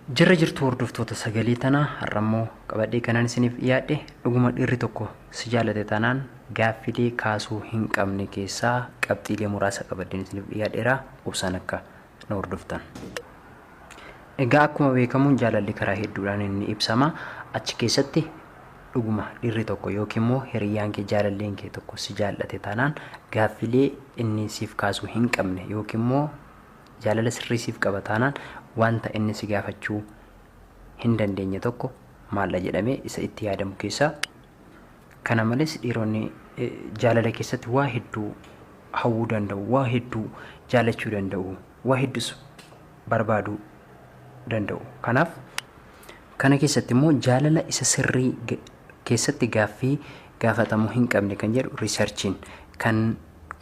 Jirra jirtu hordoftoota sagalee tanaa, har'ammoo qabadhee kanan isiniif dhiyaadhe dhuguma dhiirri tokko si jaallate taanaan gaaffilee kaasuu hin qabne keessaa qabxiilee muraasa qabadheen isiniif dhiyaadheera, obsaan akka na hordoftan. Egaa akkuma beekamu jaalalli karaa hedduudhaan inni ibsama. Achi keessatti dhuguma dhiirri tokko yookiin immoo hiriyyaan kee, jaalalleen kee tokko si jaallate taanaan gaaffilee inni siif kaasuu hin qabne yookiin immoo jaalala sirrii siif qaba taanaan wanta inni si gaafachuu hin dandeenye tokko maalla jedhamee isa itti yaadamu keessaa. Kana malees dhiironni jaalala keessatti waa hedduu hawwuu danda'u, waa hedduu jaalachuu danda'u, waa hedduus barbaaduu danda'u. Kanaaf kana keessatti immoo jaalala isa sirrii keessatti gaaffii gaafatamuu hin qabne kan jedhu riisarchiin kan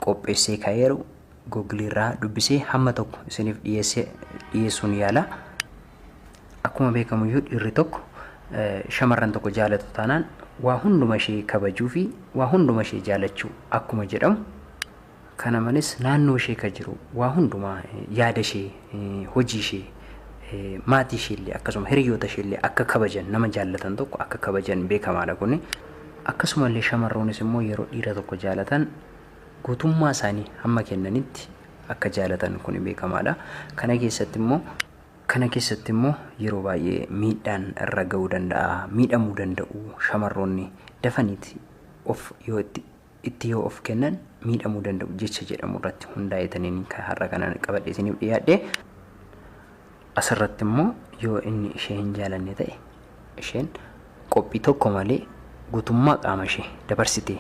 qopheessee ka'eeru Google irraa dubbisee hamma tokko isiniif dhiyeessuun yaala. Akkuma beekamu iyyuu dhiirri tokko shamarran tokko jaalatu taanaan waa hunduma ishee kabajuu fi waa hunduma ishee jaalachuu akkuma jedhamu. Kana malees naannoo ishee kan jiru waa hundumaa, yaada ishee, hojii ishee, maatii ishee illee akkasuma hiriyoota ishee illee akka kabajan, nama jaallatan tokko akka kabajan beekamaadha kuni. Akkasumallee shamarroonis immoo yeroo dhiira tokko jaalatan guutummaa isaanii hamma kennanitti akka jaalatan kun beekamaadha. Kana keessatti immoo yeroo baay'ee miidhaan irra ga'uu danda'a, miidhamuu danda'u. Shamarroonni dafaniiti of yoo itti yoo of kennan miidhamuu danda'u jecha jedhamu irratti hundaa'etaniin kan har'a kana qabadhee isiniif dhiyaadhe. Asirratti immoo yoo inni ishee hin jaalanne ta'e, isheen qophii tokko malee guutummaa qaama ishee dabarsitee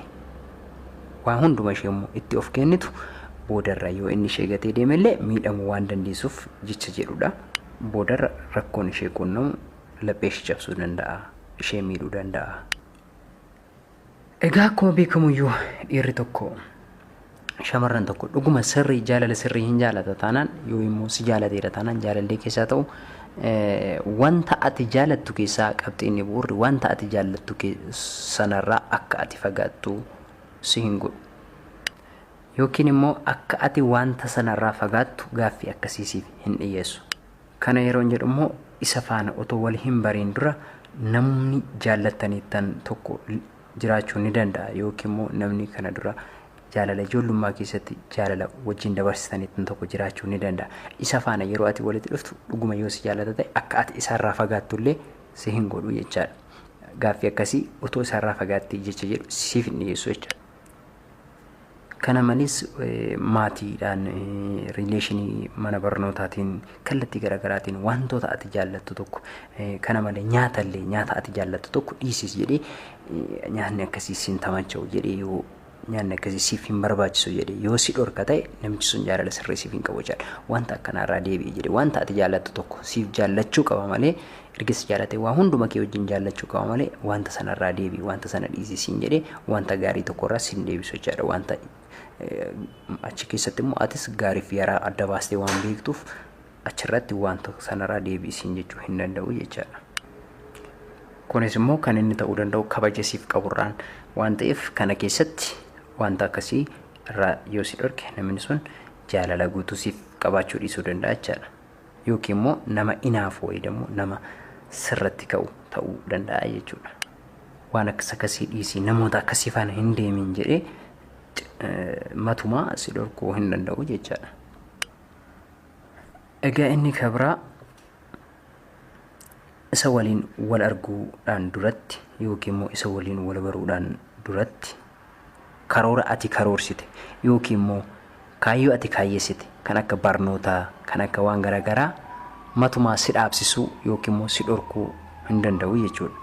waa hunduma ishee immoo itti of kennitu, boodarra yoo inni ishee gatee deemellee miidhamuu waan dandeessuuf jecha jedhudha. Boodarra rakkoon ishee quunnamu laphee ishee cabsuu danda'a, ishee miidhuu danda'a. Egaa akkuma beekamuyyuu dhiirri tokko shamarran tokko dhuguma sirrii jaalala sirrii hin jaalata taanaan, yoo immoo si jaalateera taanaan, jaalallee keessaa ta'u wanta ati jaalattu keessaa qabxiin bu'uurri wanta ati jaallattu sanarraa akka ati fagaattu si hin godhu. Yookiin immoo akka ati wanta sanarraa fagaattu gaaffii akkasii siif hin dhiyeessu. Kana yeroo jedhu immoo isa faana otoo wal hin bariin dura namni jaallattaniittan tokko jiraachuu ni danda'a, yookiin immoo namni kana dura jaalala ijoollummaa keessatti jaalala wajjin dabarsitaniittan tokko jiraachuu ni danda'a. Isa faana yeroo ati walitti dhuftu dhuguma yoo si jaallata ta'e akka ati isarraa fagaattu illee si hin godhu jechaadha. Gaaffii akkasii otoo isarraa fagaattee jecha jedhu siif hin dhiyeessu jechaadha. Kana malees maatiidhaan, relation, mana barnootaatiin, kallattii garaagaraatiin wantoota ati jaallattu tokko, kana malee nyaatallee, nyaata ati jaallattu tokko dhiisis jedhee, nyaanni akkasii siin tamacha'u jedhee, yoo nyaanni akkasii siif hin barbaachisu jedhee yoo si dhorka ta'e, namichi sun jaalala sirrii siif hin qabu jechaadha. Wanta akkanaarraa deebi'e jedhee wanta ati jaallattu tokko siif jaallachuu qaba malee, erga si jaallate waa hunduma kee wajjin jaallachuu qaba malee, wanta sanarraa deebi'i, wanta sana dhiisi siin jedhee wanta gaarii tokkorraa siin deebisu jechaadha. Wanta achi keessatti immoo atis gaarii fi yaraa adda baastee waan beektuuf achirratti wanta sanarraa deebi'i siin jechuu hin danda'u jechaadha. Kunis immoo kan inni ta'uu danda'u kabaja siif qaburraan waan ta'eef, kana keessatti wanta akkasii irraa yoo si dhorke namni sun jaalala guutuu siif qabaachuu dhiisuu danda'a jechaadha. Yookiin immoo nama inaafu wayii immoo nama sirratti ka'u ta'uu danda'a jechuudha. Waan akkas akkasii dhiisii, namoota akkasii faana hin deemin jedhee matumaa si dhorkuu hin danda'u jechaadha. Egaa inni kabraa isa waliin wal arguudhaan duratti yookiin immoo isa waliin wal baruudhaan duratti karoora ati karoorsite yookiin immoo kaayyoo ati kaayyessite kan akka barnootaa, kan akka waan garaagaraa matumaa si dhaabsisuu yookiin immoo si dhorkuu hin danda'u jechuudha.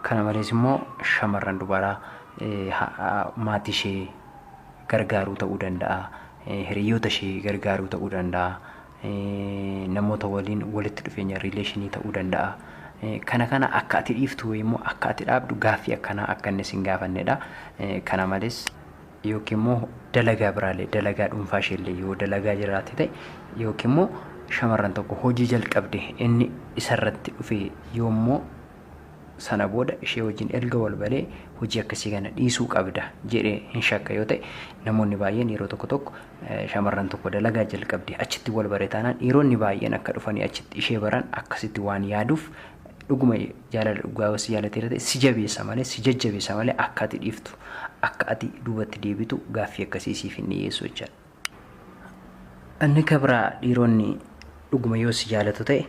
Kana malees immoo shamarran dubaraa maatii ishee gargaaruu ta'uu danda'a, hiriyoota ishee gargaaruu ta'uu danda'a, namoota waliin walitti dhufeenya relation ta'uu danda'a. Kana akka ati dhiiftu immoo akka ati dhaabdu gaaffii akkanaa akka inni sin gaafannedha. Kana malees yookiin immoo dalagaa biraallee, dalagaa dhuunfaa isheellee yoo dalagaa jiraate ta'e, yookiin immoo shamarran tokko hojii jalqabde inni isarratti dhufe yoommoo sana booda ishee wajjin erga wal baree hojii akkasii kana dhiisuu qabda jedhee hin shakka yoo ta'e, namoonni baay'een yeroo tokko tokko shamarran tokko dalagaa jalqabde achitti wal bare taanaan dhiironni baay'een akka dhufanii achitti ishee baran akkasitti waan yaaduuf, dhuguma jaalala dhugaa si jaalateera ta'e si jabeessa malee, si jajjabeessa malee, akka ati dhiiftu, akka ati duubatti deebitu gaaffii akkasii siif hin dhiyeessu jechaadha. Inni kan biraa, dhiironni dhuguma yoo si jaalatu ta'e,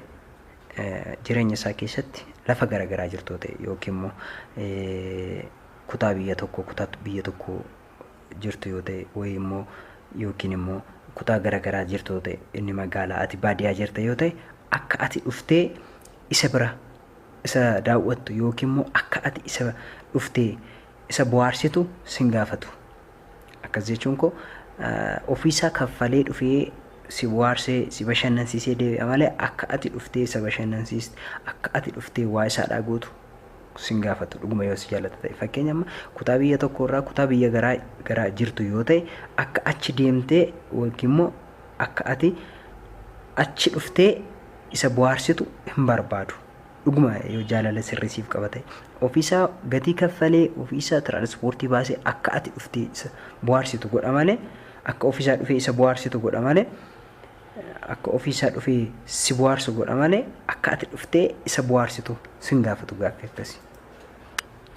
jireenya isaa keessatti lafa garaagaraa jirtu ta'e yookiin immoo kutaa biyya tokko kutaa biyya tokko jirtu yoo ta'e, wayii immoo yookiin immoo kutaa garaagaraa jirtu yoo ta'e, inni magaalaa ati baadiyyaa jirta yoo ta'e, akka ati dhuftee isa bira isa daawwattu yookiin immoo akka ati isa dhuftee isa bohaarsitu sin gaafatu. Akkas jechuun koo, ofiisaa kaffalee dhufee si bohaarsee si bashannansiisee deebi'a malee, akka ati dhuftee isa bashannansiiste, akka ati dhuftee waa isaadhaa gootu sin gaafatu, dhuguma yoo si jaallata ta'e. Fakkeenya, amma kutaa biyya tokko irraa kutaa biyya garaa garaa jirtu yoo ta'e, akka achi deemtee yookiin immoo akka ati achi dhuftee isa bohaarsitu hin barbaadu. Dhuguma yoo jaalala sirrii siif qaba ta'e, ofiisaa gatii kaffalee, ofiisaa tiraanspoortii baasee akka ati dhuftee isa bohaarsitu godha malee, akka ofiisaa dhufee isa bohaarsitu godha malee, akka ofiisaa dhufee si bohaarsu godha malee, akka ati dhuftee isa bohaarsitu sin gaafatu gaaffii akkasii.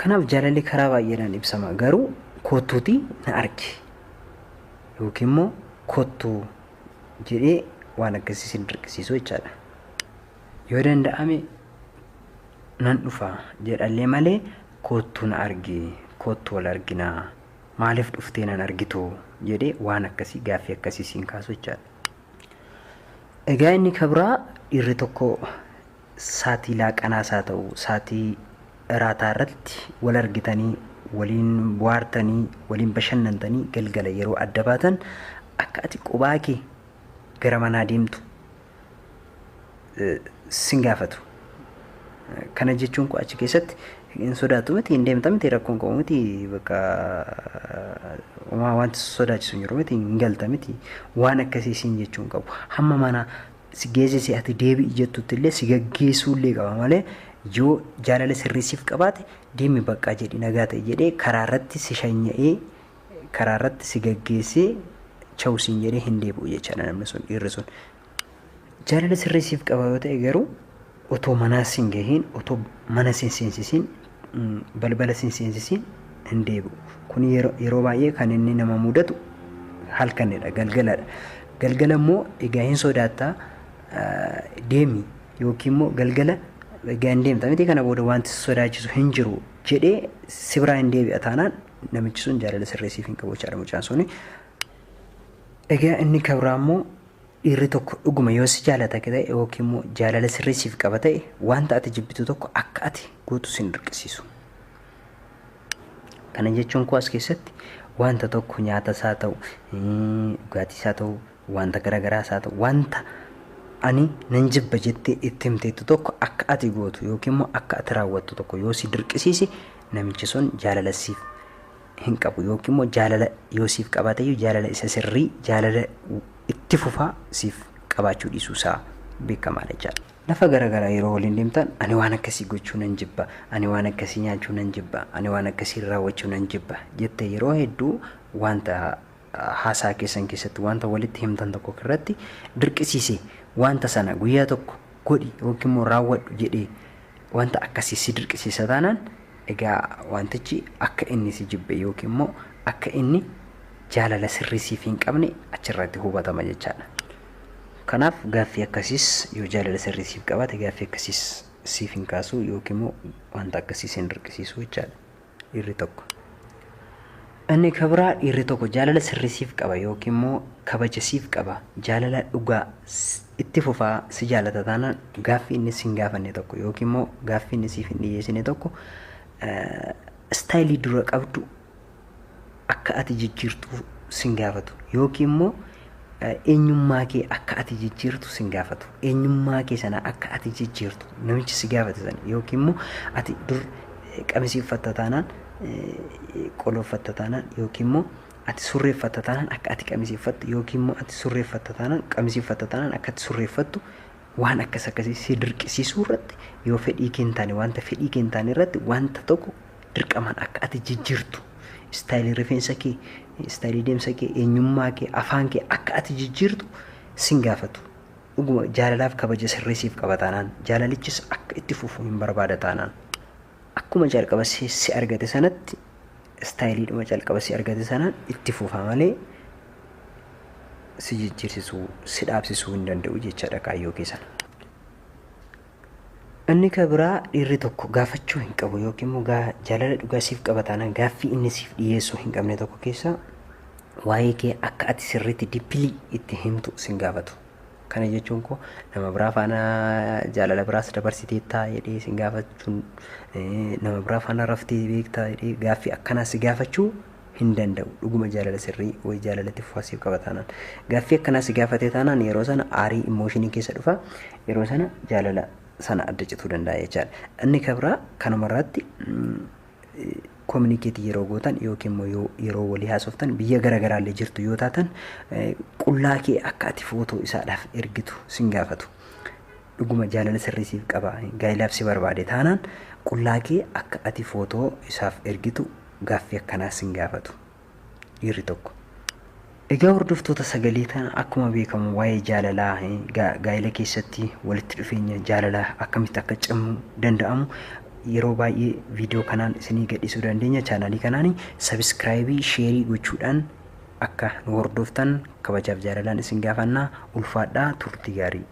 Kanaaf jaalalli karaa baay'eedhaan ibsama, garuu kottuutii na argi yookiin immoo kottuu jedhee waan akkasii sin dirqisiisu jechaadha. Yoo danda'ame nan dhufa jedhallee malee, kottuu na argi, kottuu wal arginaa, maaliif dhuftee nan argitu jedhee waan akkasii gaaffii akkasii siin kaasu jechaadha. Egaa inni kan biraa, dhiirri tokko saatii laaqanaas haa ta'u, saatii iraataa irratti wal argitanii, waliin bohaartanii, waliin bashannantanii, galgala yeroo adda baatan akka ati qubaa kee gara manaa deemtu sin gaafatu. Kana jechuun koo, achi keessatti hin sodaatu miti, hin deemta miti, rakkoon qabu miti, bakka wanti sodaachisu hin jiru miti, hin galta miti, waan akkasii siin jechuun qabu. Hamma mana si geessisee ati deebi'i jettutti illee si gaggeessuu illee qaba malee, yoo jaalala sirrii siif qabaate, deemi baqqaa jedhi, nagaa ta'e jedhee karaa irratti si shanya'ee, karaa irratti si gaggeessee chawu siin jedhee hin deebi'u jechaadha namni sun, dhiirri sun. Jaalala sirrii siif qaba yoo ta'e garuu, otoo manaa sin gahiin, otoo mana sin seensisiin, balbala sin seensisiin hin deebi'u. Kun yeroo baay'ee kan inni nama mudatu halkanidha, galgaladha. Galgala immoo egaa hin sodaattaa, deemi yookiin immoo galgala egaa hin deemta miti, kana booda wanti sodaachisu hin jiru jedhee si biraa hin deebi'a taanaan, namichi sun jaalala sirrii siif hin qabu jechaadha, mucaan suni. Egaa inni kan biraa immoo, dhiirri tokko dhuguma yoo si jaalata ta'e yookiin immoo jaalala sirrii siif qaba ta'e, wanta ati jibbitu tokko akka ati gootu sin dirqisiisu. Kana jechuun koo, as keessatti wanta tokko, nyaata isaa ta'u, dhugaatii isaa ta'u, wanta garaagaraa isaa ta'u, wanta ani nan jibba jettee itti himteettu tokko akka ati gootu yookiin immoo akka ati raawwattu tokko yoo si dirqisiise, namichi sun jaalala siif hin qabu, yookiin immoo jaalala yoo siif qabaate iyyuu, jaalala isa sirrii, jaalala itti fufaa siif qabaachuu dhiisuu isaa beekamaadha jechaadha. Lafa garaagaraa yeroo waliin deemtan, ani waan akkasii gochuu nan jibba, ani waan akkasii nyaachuu nan jibba, ani waan akkasii raawwachuu nan jibba jettee yeroo hedduu wanta haasaa keessan keessatti wanta walitti himtan tokko irratti dirqisiise, wanta sana guyyaa tokko godhi yookiin immoo raawwadhu jedhee wanta akkasii si dirqisiisa taanaan, egaa wantichi akka inni si jibbe yookiin immoo akka inni jaalala sirrii siif hin qabne achirratti hubatama jechaadha. Kanaaf gaaffii akkasiis, yoo jaalala sirrii siif qabaate, gaaffii akkasiis siif hin kaasu yookiin immoo wanta akkasii sin dirqisiisu jechaadha dhiirri tokko. Inni kan biraa, dhiirri tokko jaalala sirrii siif qaba yookiin immoo kabaja siif qaba, jaalala dhugaa itti fufaa si jaalata taanaan, gaaffii inni sin gaafanne tokko yookiin immoo gaaffii inni siif hin dhiyeessine tokko, istaayilii dura qabdu akka ati jijjiirtu sin gaafatu, yookiin immoo eenyummaa kee akka ati jijjiirtu sin gaafatu. Eenyummaa kee sana akka ati jijjiirtu namichi si gaafate sana, yookiin immoo ati dur qamisii uffatta taanaan, qoloo uffatta taanaan, yookiin immoo ati surree uffatta taanaan akka ati qamisii uffattu, yookiin immoo ati surree uffatta taanaan, qamisii uffatta taanaan akka ati surree uffattu. Waan akkas akkasii si dirqisiisuu irratti, yoo fedhii kee hin taane, wanta fedhii kee hin taane irratti wanta tokko dirqamaan akka ati jijjiirtu, style rifeensa kee, style deemsa kee, eenyummaa kee, afaan kee akka ati jijjiirtu sin gaafatu. Dhuguma jaalalaaf kabaja sirrii siif qaba taanaan, jaalalichis akka itti fufu hin barbaada taanaan, akkuma jalqaba si argate sanatti, styleiidhuma jalqaba si argate sanaan itti fufa malee si jijjiirsisuu, si dhaabsisuu hin danda'u jechaadha kaayyoo kee sana. Inni kan biraa, dhiirri tokko gaafachuu hin qabu yookiin immoo jaalala dhugaa siif qaba taanaan gaaffii inni siif dhiyeessuu hin qabne tokko keessaa waa'ee kee akka ati sirriitti deeply itti himtu sin gaafatu. Kana jechuun koo nama biraa faana jaalala biraas dabarsiteettaa jedhee sin gaafachuun, nama biraa faana raftee beektaa jedhee gaaffii akkanaa si gaafachuu hin danda'u. Dhuguma jaalala sirrii wayi jaalalatti fufaa siif qaba taanaan. Gaaffii akkanaa si gaafate taanaan yeroo sana aarii, emotion keessa dhufa. Yeroo sana jaalala sana adda cituu danda'a jechaadha. Inni kan biraa kanumarratti communicate yeroo gootan yookiin immoo yeroo walii haasoftan, biyya garaagaraallee jirtu yoo taatan, qullaa kee akka ati footoo isaadhaaf ergitu sin gaafatu. Dhuguma jaalala sirrii siif qaba, gaa'ilaaf si barbaade taanaan, qullaa kee akka ati footoo isaaf ergitu gaaffii akkanaa sin gaafatu dhiirri tokko. Egaa hordoftoota sagalee tana, akkuma beekamu waa'ee jaalalaa, gaa'ila keessatti walitti dhufeenya jaalalaa akkamitti akka cimuu danda'amu yeroo baay'ee viidiyoo kanaan isinii gadhiisuu dandeenya. Channelii kanaan subscribe, share gochuudhaan akka nu hordoftan kabajaaf jaalalaan isin gaafannaa. Ulfaadhaa, turtii gaarii.